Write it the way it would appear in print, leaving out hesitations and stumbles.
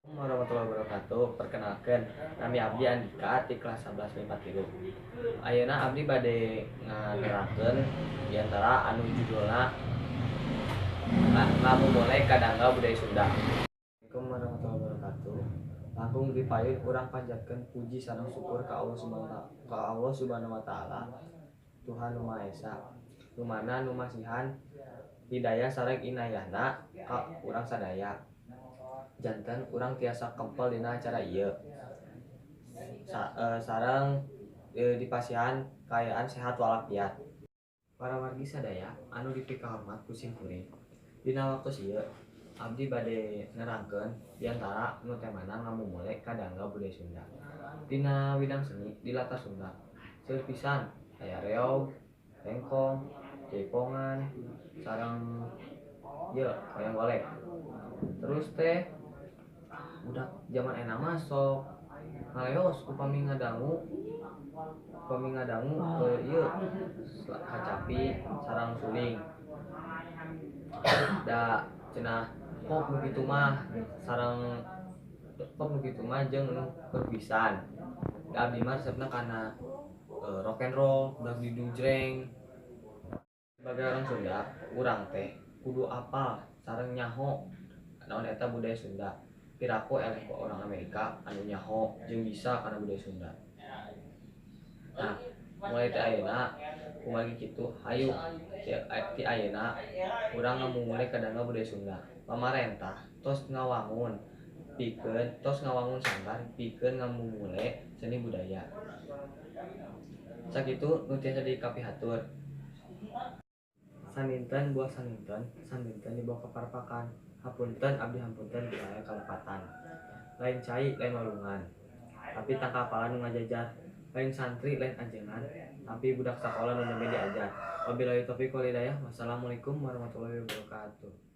Warahmatullahi wabarakatuh. Perkenalkan, nami abdi Andika ti kelas 11 MIPA 3. Ayeuna abdi bade nganerangkeun diantara anu judulna Ngamumule Kadangga Budaya Sunda. Assalamualaikum warahmatullahi wabarakatuh. Langkung dipayun urang panjatkeun puji sareng syukur ka Allah Subhanahu wa Taala, Tuhan Nu Maha Esa, nu mana nu masihan hidayah sareng inayahna ka urang sadaya janten urang tiasa kempel dina acara ieu. Sareng dipasihan kaayaan sehat walafiat. Para wargi sadaya anu dipikahormat ku sim kuring. Dina waktos ieu abdi bade nerangkeun diantara nu temana Ngamumule Kadangga Budaya Sunda. Dina widang seni di latar Sunda seueur pisan, aya reog, rengkong, jaipongan, sareng ieu wayang golek. Terus teh budak zaman ayeuna mah sok ngaleos upami ngadangu ieu kacapi sareng suling. Da cenah pop nu kitu mah sareng pop nu kitu mah jeung nu perpisan. Da abdi mah resepna kana rock and roll, dagdugdujreng. Sebagai orang Sunda, urang teh kudu apal sareng nyaho naon eta budaya Sunda. Piraku eleh ku orang Amerika anu nyaho jeung bisa kana budaya Sunda. Nah, mulai ti ayeuna kumargi kitu, hayu ti ayeuna urang ngamumule kadangga budaya Sunda. Pamarentah tos ngawangun sanggar pikeun ngamumule seni budaya. Sakitu nu tiasa dikapihatur. Saninten buah saninten, saninten dibawa ka parapakan. Hapunten abdi hapunten bila aya kalepatan. Lain cai lain walungan, tapi tangkal pala nu ngajajar. Lain santri lain ajengan, tapi budak sakola nu nembe diajar. Wabillahi taufiq wal hidayah. Wassalamualaikum warahmatullahi wabarakatuh.